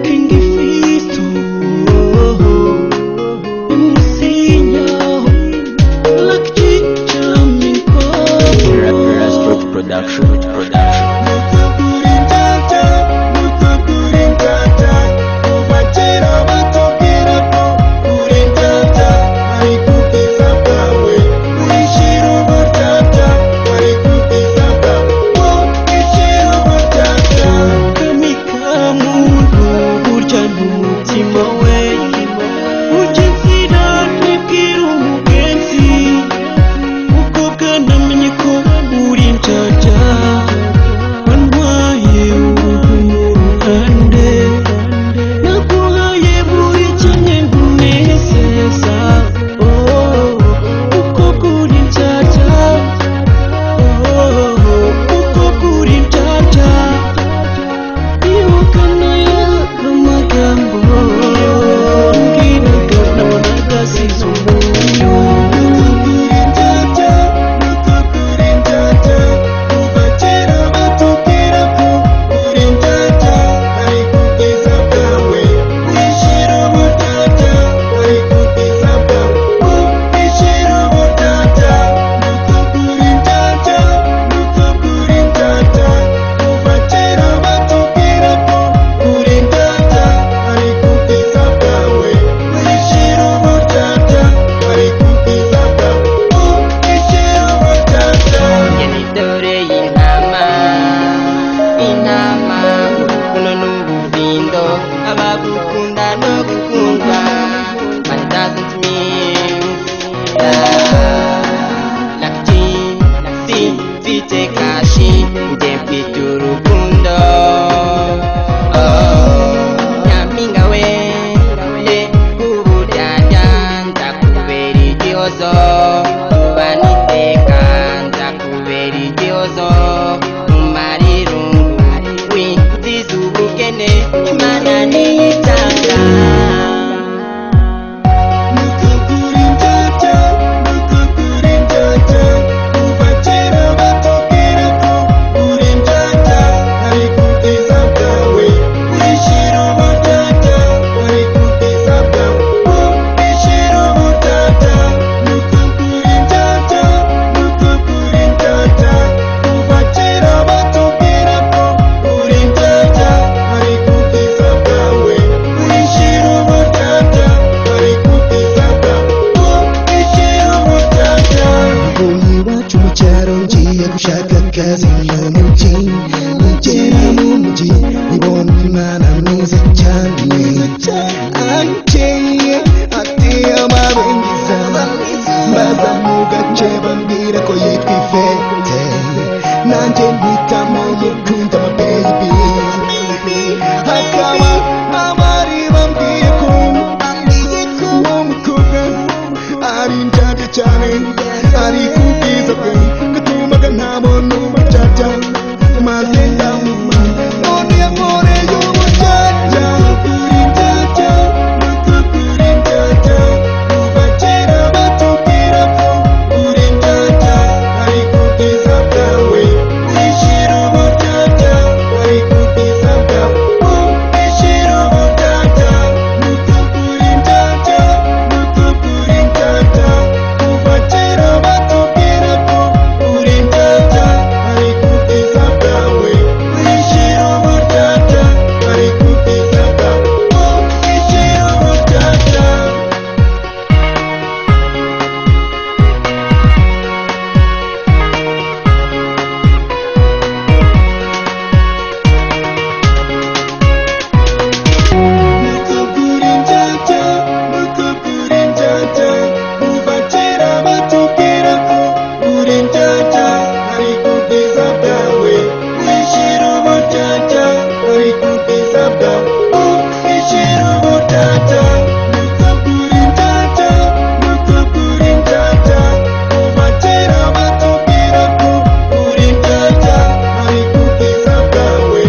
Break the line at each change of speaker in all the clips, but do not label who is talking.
King Fisto, Musinya, Lucky Charming.
Rastroke Production. Production.
Kamikamuntu burya n'umutima we ujya inzira ntibwira umugenzi, umukobwa namenye ko uri injanja, wantwaye uruhu mu ruhande, naguhaye buri kimwe nkunezeza. Oh, umukobwa uri injanja, oh, umukobwa uri injanja. Ibuka nayo amagambo mbwiraga, nabonaga asize umunyu.
Dore intama, intama, urukundo n'ubuvindo, abagukunda no gukundwa. But it doesn't mean that si mfite cash, njye mfite urukundo. Oh, nyampinga we, eh, uburyarya, nzakubera igihozo, tubaniteka, nzakubera igihozo, umara irungu, winziza ubukene, Imana niyitanga.
Mvuye iwacu mu cyaro ngiye gushaka akazi mu mujyi, ngera mu mujyi nibona umwana mwiza cyane, akeye, ateye amabengeza, mbaza mu gace bambwira ko yitwa Ivete, nanjye mpitamo mukunda ama baby, hakaba abari bambwiye ko uwo mukobwa ari injanja cyane, ari kubwiza bwe gatumaga ntabona uburyarya, maze ndamuma none yankoreye uburyarya. Injanja, uri injanja, kuva kera batubwira ko uri injanja, ariko ubwiza bwawe wishyira uburyarya, ariko ubwiza bwawe wishyira uburyarya. Uri injanja, uri injanja, kuva kera batubwira ko uri injanja, ariko ubwiza bwawe wishyira uburyarya, ariko ubwiza bwawe wishyira uburyarya. Kuva kera batubwira ko uri injanja, ariko ubwiza bwawe wishyira uburyarya, ariko ubwiza bwawe wishyira uburyarya. Uri injanja, uri injanja, kuva kera batubwira ko uri injanja, ariko ubwiza bwawe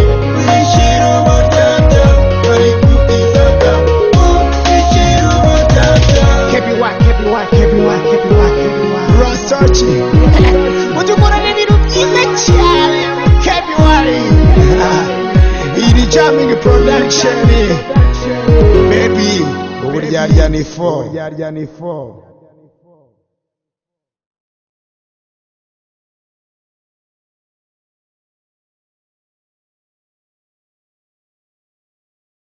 wishyira uburyarya, ariko ubwiza bwawe wishyira uburyarya.
KBY, KBY, KBY, KBY, KBY.
Rastachi.
Ujya ukora n'ibintu byiza cyane. KBY.
Charming Production. Baby, uburyarya ni 4.